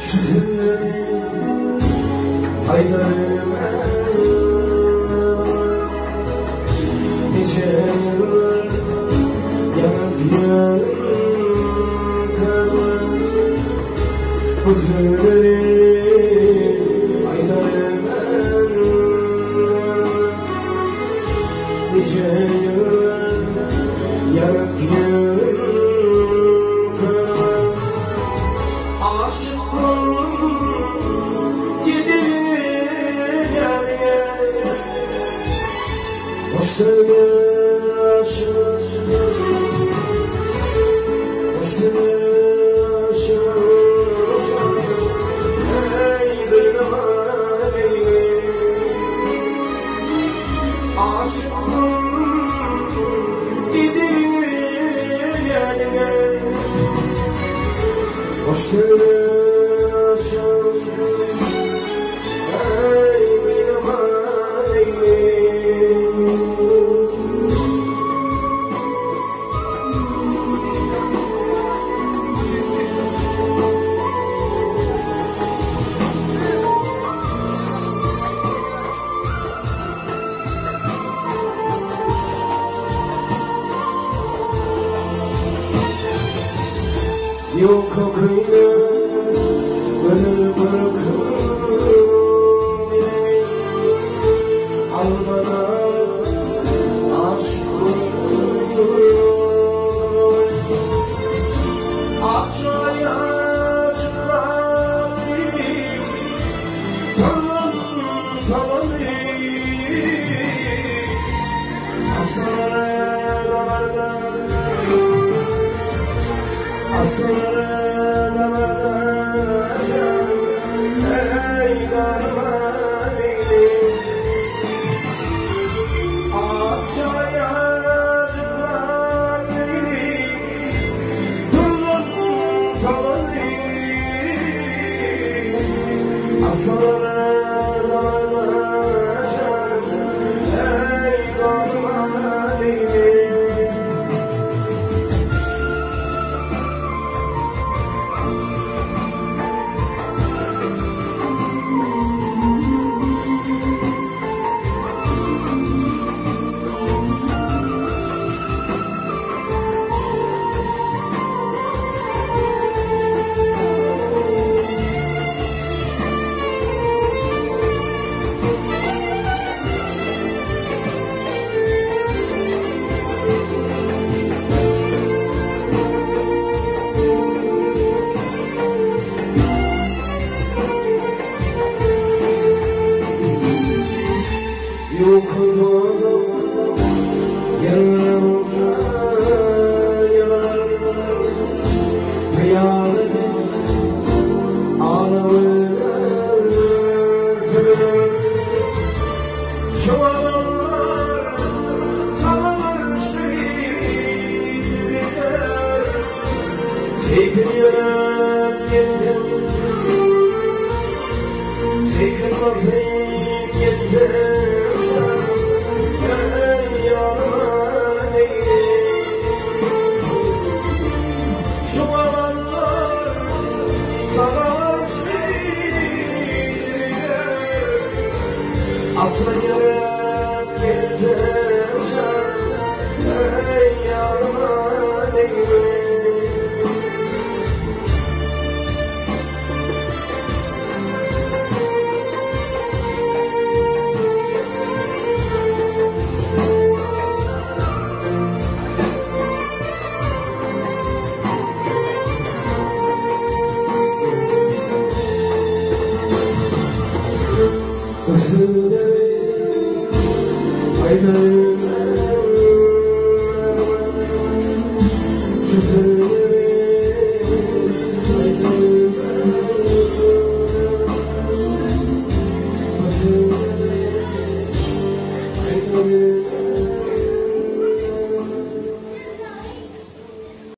Şu sözleri aýdarym Niçe ýyllar ýanyp ýörün Bu sözleri aýdarym Niçe ýyllar ýanyp ýörün Aşyk boldum gidelim ýaryňa. Hoş söýgä aşyk, hoş söýgä aşyk, eý gynama meni. Aşyk boldum gidelim ýaryňa. Hoş söýgä aşyk, eý gynama meni. Ýoka köýnek gözel görküň meni Almadan aşyk boldum. Akja ýaşlar Talan talany Asyrlara damardan Asyrlara damardan Ey darman eýle Akja ýaşlar Talan talany Asyrlara damardan Ey darman eýle Ýokulmadan ýyl Hyýal edip ağlawyr Şu adamlar sanalar şeýdiler. Seýkin ýöräp geldim, seýkin basyp geldim. Ey ýaryma eýle. Şu adamlar sanalar şeýdiler. Asla ýöräp geldim, ey ýaryma eýle. Bu sözleri aýdarym Şu sözleri aýdarym Bu sözleri aýdarym.